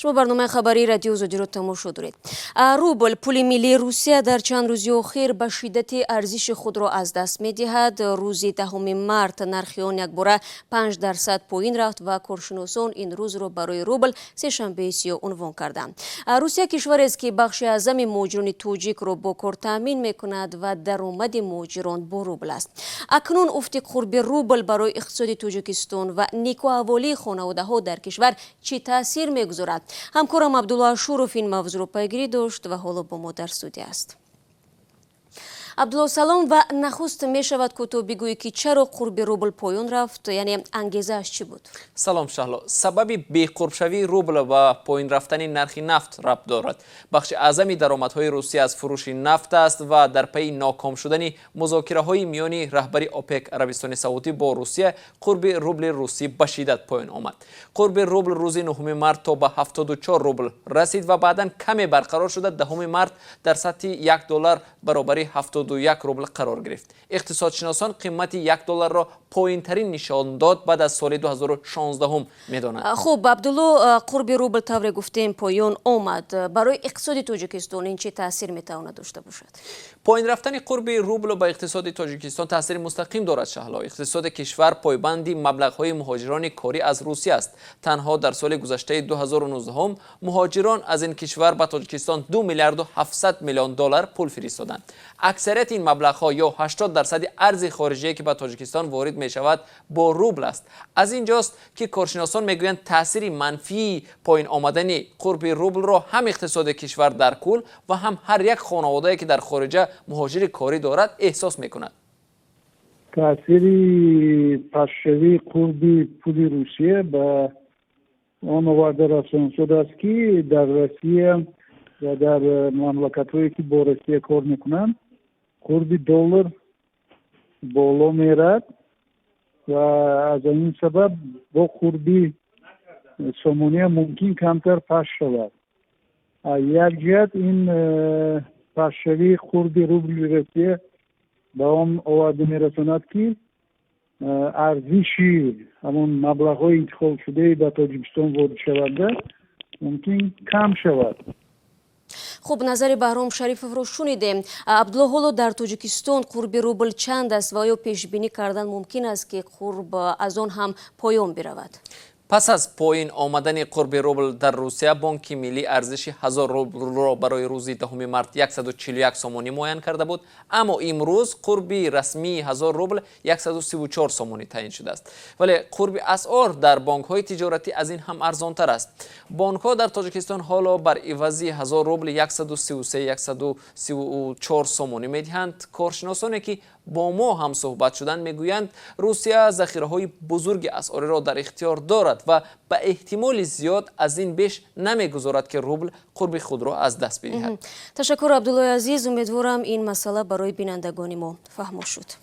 Шумо барномаи хабарии Радиои Озодиро тамошо доред. Рубл, пули миллии Русия, дар чанд рӯзи охир ба шиддати арзиши худро аз даст медиҳад. Рӯзи 10 март нархи он якбора 5% поин рафт ва коршиносон ин рӯзро барои рубл сешанбеи сиёҳ унвон карданд. Русия кишварест, ки бахши аъзами муҳоҷирони тоҷикро бо кор таъмин мекунад ва даромади муҳоҷирон бо рубл аст. Акнун уфти қурби рубл барои иқтисоди Тоҷикистон ва некуаҳволии хонаводаҳо дар кишвар чӣ таъсир мегузорад? Ҳамкорам Абдулло Ашуров ин мавзӯъро пайгирӣ дошт ва ҳоло бо мо дар студия аст. Абдулло, салом. Ва нахуст мешавад кӯтоҳ бигӯӣ, ки чаро қурби рубл поён рафт, яъне ангезааш чӣ буд? Салом, Шаҳло. Сабаби беқурбшавии рубл ба поин рафтани нархи нафт рабт дорад. Бахши аъзами даромадҳои Русия аз фурӯши нафт аст ва дар пайи ноком шудани музокираҳои миёни раҳбари ОПЕК, Арабистони Саудӣ, бо Русия, қурби рубли русӣ ба шиддат поён омад. Қурби рубл рӯзи 9 март то ба 74 рубл расид ва баъдан каме барқарор шуда, 10 март дар сатҳи 1 доллар баробари 71 рубл қарор гирифт. Иқтисодшиносон қимати 1 долларро поинтарин нишондод баъд аз соли 2016 медонанд. Хуб, Абдулло, қурби рубл, тавре гуфтем, поён омад. Барои иқтисоди Тоҷикистон ин чӣ таъсир метавонад дошта бошад? Поин рафтани қурби рубл ба иқтисоди Тоҷикистон таъсири мустақим дорад, Шаҳло. Иқтисоди кишвар пойбанди маблағҳои муҳоҷирони корӣ аз Русия аст. Танҳо дар соли гузаштаи 2019 муҳоҷирон аз ин кишвар ба Тоҷикистон 2 миллиарду 700 миллион доллар пул фиристоданд. Аксарияти ин маблағҳо ё 80 дарсади арзи хориҷие, ки ба Тоҷикистон ворид мешавад, бо рубл аст. Аз ин ҷост, ки коршиносон мегӯянд, таъсири манфии поин омадани қурби рублро ҳам иқтисоди кишвар дар кул ва ҳам ҳар як хонаводае, ки дар хориҷа муҳоҷири корӣ дорад, эҳсос мекунад. Таъсири пастшавии қурби пули Русия ба он оварда расоншудааст, ки дар Россия ва дар мамлакатҳое, ки бо Россия кор мекунанд, қурби доллар боло мерад ва аз ин сабаб бо қурби сомониам мумкин камтар паст шавад. Як ҷиҳат, ин пастшавии қурби рубли Россия ба он оварда мерасонад, ки арзиши ҳамон маблағҳои интиқолшудаи ба Тоҷикистон воридшаванда мумкин кам шавад. Хуб, назари Баҳром Шарифовро шунидем. Абдулло, ҳоло дар Тоҷикистон қурби рубл чанд аст ва оё пешбинӣ кардан мумкин аст, ки қурб аз он ҳам поён биравад? Пас аз поин омадани қурби рубл дар Русия, Бонки миллӣ арзиши 1000 рублро барои рӯзи 10 март 141 сомонӣ муайян карда буд, аммо имрӯз қурби расмии 1000 рубл 134 сомонӣ таъин шудааст. Вале қурби асъор дар бонкҳои тиҷоратӣ аз ин ҳам арзонтар аст. Бонкҳо дар Тоҷикистон ҳоло бар ивази 1000 рубл 133, 134 сомонӣ медиҳанд. Коршиносоне, ки бо мо ҳам суҳбат шуданд, мегӯянд, Русия захираҳои бузурги асъориро дар ихтиёр дорад ва ба эҳтимоли зиёд аз ин беш намегузорад, ки рубл қурби худро аз даст бидиҳад. Ташаккур, Абдуллои азиз. Умедворам, ин масъала барои бинандагони мо фаҳмо шуд.